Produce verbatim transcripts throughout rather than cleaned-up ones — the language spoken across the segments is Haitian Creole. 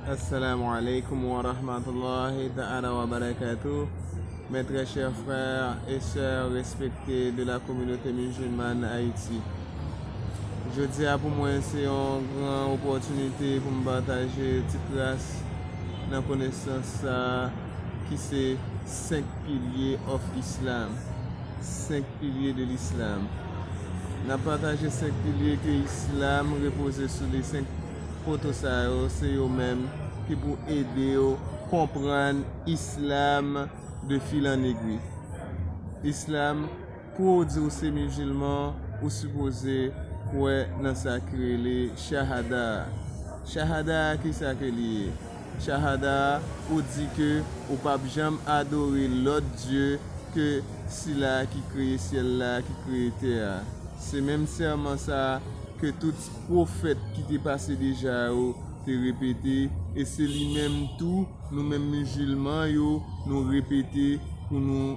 Assalamu alaikum wa rahmatullahi ta'ala wa barakatuh. Mes très chers frères et sœurs respectés de la communauté musulmane Haïti. Jodi a pou mwen se yon gran opòtinite pou m pataje ti kras nan konesans sa ki se senk pilye of Islam. Senk pilye de l'Islam. N ap pataje senk pilye ke Islam repoze sou li. Senk poto sa yo, se yo menm ki pou ede w konprann Islam de fil an egwi. Islam, pou w di w se mizilman, ou sipoze kwè nan sa ki rele shahada. Shahada, ki sa ke li ye? Shahada, ou di ke ou p ap janm adore lòt dye ke sila ki kreye syèl la, ki kreye tè a. Se menm sèman sa ke tout pwofèt ki te pase deja yo te repete, e se li menm tou, nou menm mizilman yo, nou repete pou nou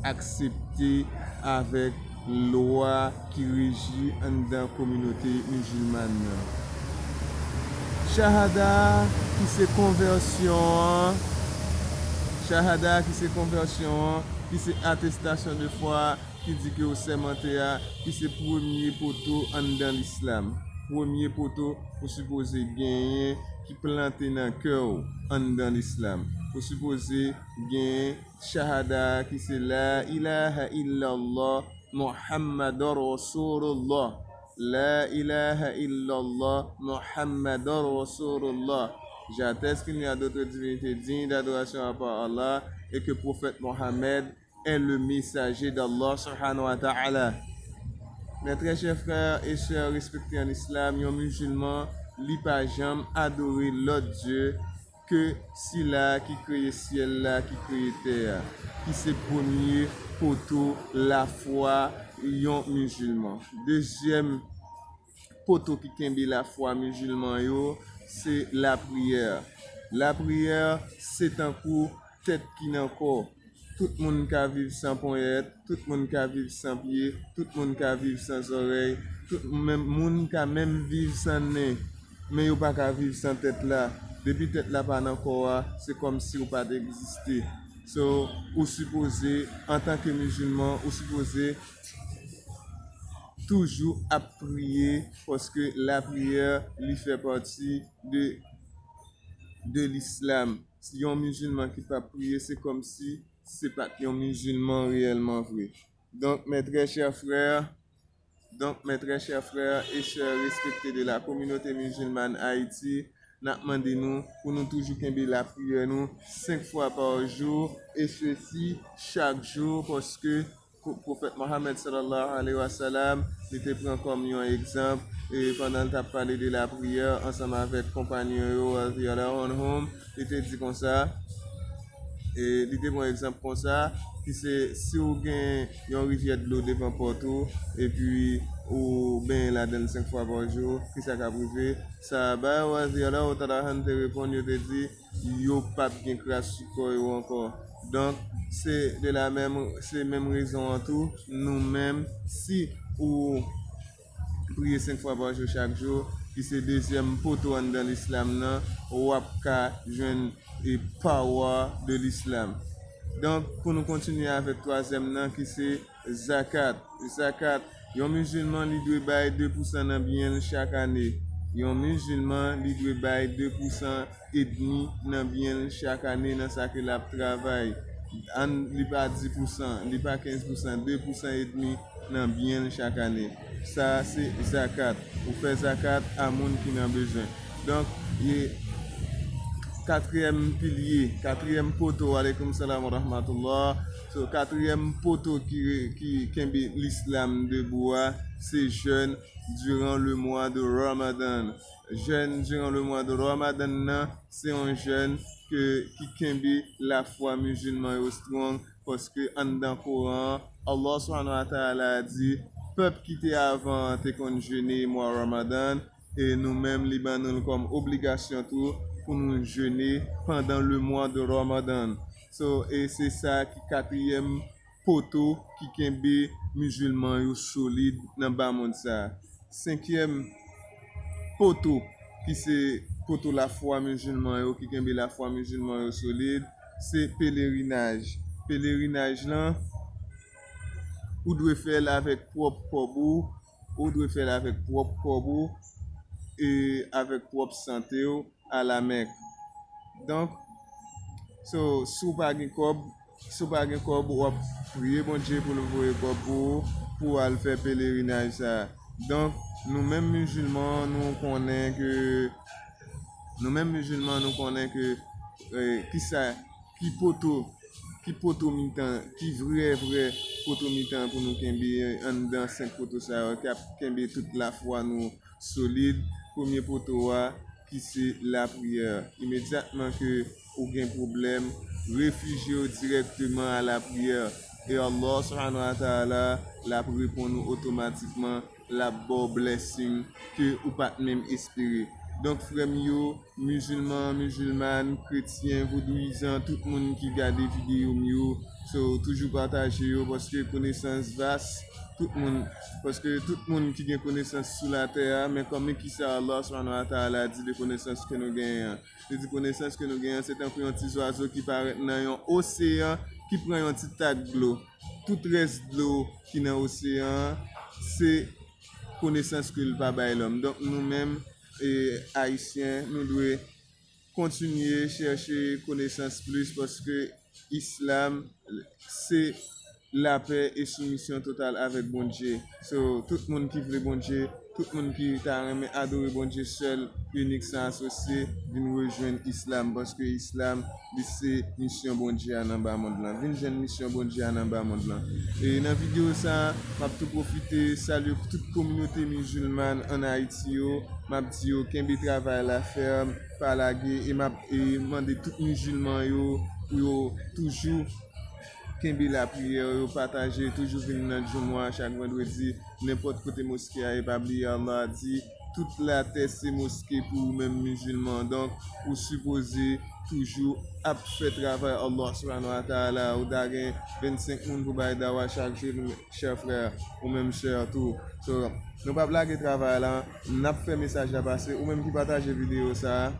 aksepte avèk lwa ki reji anndan kominote mizilman nan. Shahada ki se konvèsyon an, Shahada ki se konvèsyon an, ki se atestasyon de fwa, ki di ke w sèmante a, ki se premye poto anndan Lislam. Premye poto ou sipoze genyen ki plante nan kè w anndan Lislam. Ou sipoze genyen shahada ki se La ilaha illallah Muhammadur Rasulullah. La ilaha illallah Muhammadur Rasulullah. J'atteste qu'il n'y a d'autre divinité digne d'adoration à part Allah et que prophète Mohammed est le messager d'Allah subhanahu wa ta'ala. Mes très chers frères et sœurs respectés en Islam, yon mizilman, li pa janm adore lòt dye ke sila ki kreye syèl la, ki kreye tè a, ki se premye poto lafwa yon mizilman. Dezyèm poto ki kenbe lafwa mizilman yo, se lapriyè. Lapriyè, se tankou tèt ki nan kò. Tout moun ka viv san ponyèt, tout moun ka viv san pye, tout moun ka viv san zòrèy, tout menm moun ka menm viv san nen, men yo pa ka viv san tèt la. Depi tèt la pa nan kò a, se kòmsi ou pa t egziste. So, ou sipoze, antanke mizilman, ou sipoze toujou ap priye, paske lapriyè, li fè pati de, de Lislam. Yon mizilman ki p ap priye, se kòmsi se pa t yon mizilman reyèlman vre. Donk, mes très chers frères, donc, mes très chers frères et sœurs respectés de la communauté musulmane Haïti, n ap mande nou pou nou toujou kenbe lapriyè nou senk fwa pa jou, e sesi chak jou, paske ko-, pwofèt Mohammed sallallahu alayhi wa sallam, li te pran kòm yon egzanp, e pandan l t ap pale de lapriyè ansanm avèk konpanyon yo, radiyallahu anhum, li te di konsa, e li te pran egzanp konsa, ki se, si w gen yon rivyè dlo devan pòt ou, epi ou benyen ladan l senk fwa pa jou, kisa k ap rive? Sahaba yo, radiyallahu ta'ala anhum, te reponn, yo te di, yo p ap gen kras sou kò yo ankò. Donk, se de la menm, se menm rezon an tou, nou menm, si ou priye senk fwa pa jou chak jou, ki se dezyèm poto anndan Lislam nan, w ap ka jwenn e power de Lislam. Donk, pou nou kontinye avèk twazyèm nan, ki se zakat. Zakat, yon mizilman, li dwe bay de pousan nan byen l chak ane. Yon mizilman, li dwe bay de pousan edmi nan byen l chak ane nan sa ke l ap travay. Ann, li pa dis pousan, li pa kenz pousan, de pousan edmi nan byen l chak ane. Sa a se zakat. Ou fè zakat a moun ki nan bezwen. Donk, e katriyèm pilye, katriyèm poto, aleykoum salam wa rahmatullah. So, katriyèm poto ki, ki kenbe Lislam debou a, se jèn durant le mois de Ramadan. Jèn durant le mois de Ramadan nan, se yon jèn ke, ki kenbe lafwa mizilman yo strong, paske anndan Koran an, Allah subhanahu wa ta'ala di, pèp ki te avan an te konn jene mwa Ramadan, e nou menm li ban nou l kòm obligasyon tou pou nou jene pandan le mois de Ramadan. So, e se sa ki katriyèm poto ki kenbe mizilman yo solid nan ba mond sa a. Senkyèm poto ki se poto lafwa mizilman yo, ki kenbe lafwa mizilman yo solid, se pelerinaj. Pelerinaj lan, ou dwe fè l avèk pwòp kòb ou, ou dwe fè l avèk pwòp kòb ou, e avèk pwòp sante w, a la Mèk. Donk, so, si w pa gen kòb, si w pa gen kòb, w ap priye Bondye pou l voye kòb pou ou, pou w al fè pelerinaj sa a. Donk, nou menm mizilman, nou konnen ke, nou menm mizilman, nou konnen ke, eh, kisa, ki poto, ki poto mitan, ki vrè, vrè poto mitan pou nou kenbe anndan senk poto sa yo, k ap kenbe tout lafwa nou solid. Premye poto a, ki se lapriyè. Imedyatman ke ou gen pwoblèm, refijye w dirèkteman a lapriyè. E Allah subhanahu wa ta'ala, l ap reponn ou otomatikman, l ap ba w blessing ke ou pa t menm espere. Donk, frè m yo, mizilman, mizilman, kretyen, vodouyizan, tout moun ki gade videyo m yo, so, toujou pataje yo, paske konesans vas, tout moun, paske tout moun ki gen konesans sou latè a, men kòm men kisa Allah subhanahu wa ta'ala di de konesans ke nou genyen an. Li di konesans ke nou genyen an, se tankou yon ti zwazo ki parèt nan yon oseyan, ki pran yon ti tak dlo. Tout rès dlo ki nan oseyan an, se konesans ke l pa bay lòm. Donk, nou menm, e, Ayisyen, nou dwe kontinye chèche konesans plis, paske Islam se lapè e soumisyon total avèk Bondye. So, tout moun ki vle Bondye, tout moun ki ta renmen adore Bondye sèl, inik, san asosye, vin rejwenn Islam, paske Islam, li se misyon Bondye a nan ba mond lan. Vin jwenn misyon Bondye a nan ba mond lan. E nan videyo sa a, m ap tou pwofite salye tout kominote mizilman ann Ayiti yo. M ap di yo kenbe travay la fèm, pa lage, e m ap, e mande tout mizilman yo pou yo toujou kenbe lapriyè yo, pataje, toujou vin nan Djoumwa chak vandredi, nenpòt kote moske a ye, pa bliye Allah di, tout latè se moske pou ou menm mizilman. Donk, ou sipoze toujou ap fè travay Allah subhanahu wa ta'ala. Ou ta gen vennsenk moun pou bay dawa chak jou, chè frè, ou menm sè tou. So, nou p ap lage travay la, n ap fè mesaj la pase. Ou menm ki pataje videyo sa a,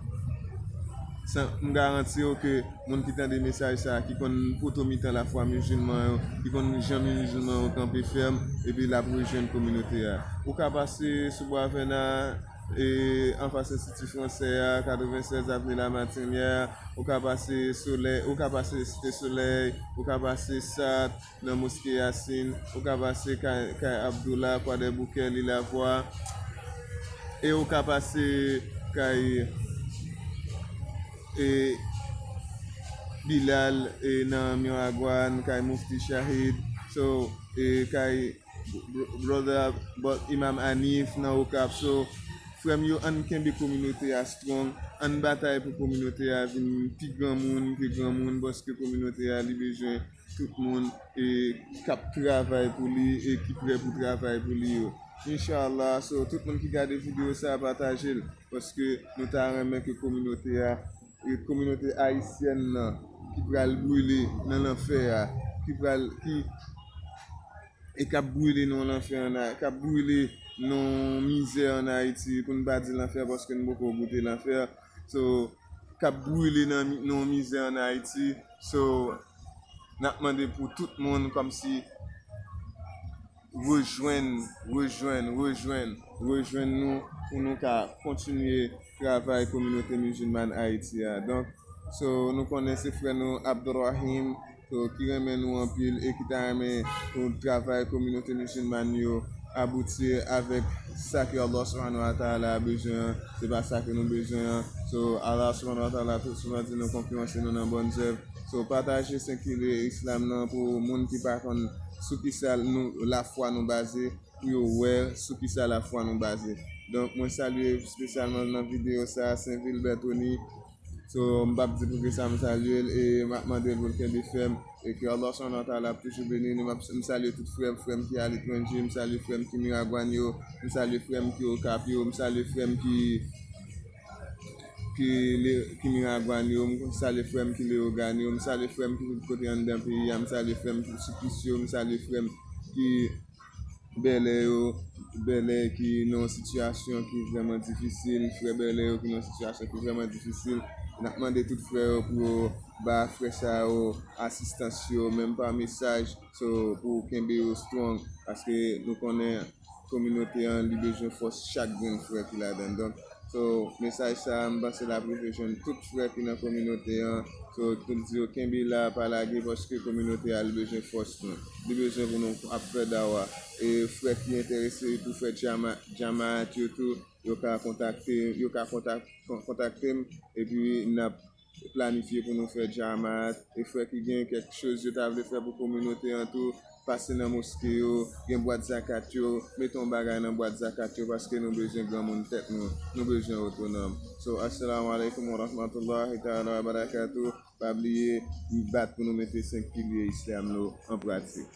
san, m garanti w ke moun ki tande mesaj sa a, ki konn poto mitan lafwa mizilman yo, ki konn janm mizilman yo kanpe fèm, epi l ap rejwenn kominote a. Ou ka pase sou Bwa Vèna, e, anfas Enstiti Fransè a, katrevennsèz avni Lamatinyè, ou ka pase Solèy, ou ka pase Site Solèy, ou ka pase Sat, nan Moske Yasin, ou ka pase kay, kay Abdoula, Kwadèboukè, Lilavwa, e ou ka pase kay, e, Bilal, e, nan Miragwàn, kay Mufti Shahid, so, e, kay br-, brother, bro-, Imam Hanif nan Okap, so, frè m yo, ann kenbe kominote a strong, ann batay pou kominote a vin pi granmoun ke granmoun, paske kominote a, li bezwen tout moun, e, k ap travay pou li e ki prè pou travay pou li yo. Inshallah, so, tout moun ki gade videyo sa a, pataje l, paske nou ta renmen ke kominote a, e, kominote ayisyèn nan, ki pral brile nan lanfè a, ki pral, ki, e k ap brile nan lanfè an, k ap brile nan mizè ann Ayiti, pou n pa di lanfè, paske n poko goute lanfè. So, k ap brile nan mi-, nan mizè ann Ayiti. So, n ap mande pou tout moun kòmsi rejwenn, rejwenn, rejwenn, rejwenn nou pou nou ka kontinye travay kominote mizilman Ayiti a. Donk, so, nou konnen se frè nou Abdourahim, so, ki renmen nou anpil e ki ta renmen pou travay kominote mizilman yo abouti avèk sa ke Allah subhanahu wa ta'ala bezwen an, se pa sa ke nou bezwen an. So, Allah subhanahu wa ta'ala tou souvan di nou konkiranse nou nan bòn zèv. So, pataje senkile Islam nan pou moun ki pa konn sou kisa nou, lafwa nou baze, pou yo wè sou kisa lafwa nou baze. Donk, mwen salye espesyalman nan videyo sa a, Saint Vilbert Tony. So, m p ap di pou kisa m salye l, e m ap mande l pou l kenbe fèm, e ke Allah subhanahu wa ta'ala ap toujou beni nou. M ap, m salye tout frè m, frè m ki aletranje, m salye frè m ki Miragwàn yo, m salye frè m ki Okap yo, m salye frè m ki, ki Le-, ki Miragwàn yo, m salye frè m ki Leyogàn yo, m salye frè m ki tout kote anndan peyi a, m salye frè m ki sou pis yo, m salye frè m ki Bèlè yo, Bèlè ki nan yon sitiyasyon ki vrèman difisil, frè Bèlè yo ki nan yon sitiyasyon ki vrèman difisil. N ap mande tout frè yo pou yo ba frè sa yo asistans yo, menm pa mesaj, so, pou kenbe yo strong, paske nou konnen kominote an, li bezwen fòs chak grenn frè ki ladan. Donk, so, mesaj sa a, m panse l ap rive jwenn tout frè ki nan kominote an. So, pou l di yo kenbe la, pa lage, paske kominote a, li bezwen fòs nou. Li bezwen pou nou ap fè dawa. E frè ki enterese pou fè djama, djamaat yo tou, yo ka kontakte, yo ka kontak, kon- kontakte m, epi n ap planifye pou nou fè djamaat. E frè ki gen kèk choz yo ta vle fè pou kominote an tou, pase nan moske yo, gen bwat zakat yo, mete yon bagay nan bwat zakat yo, paske nou bezwen granmoun tèt nou, nou bezwen otonòm. So, assalamu alaikum wa rahmatullahi ta'ala wa barakatuh. Pa bliye, bat pou nou mete senk pilye islam yo an pratik.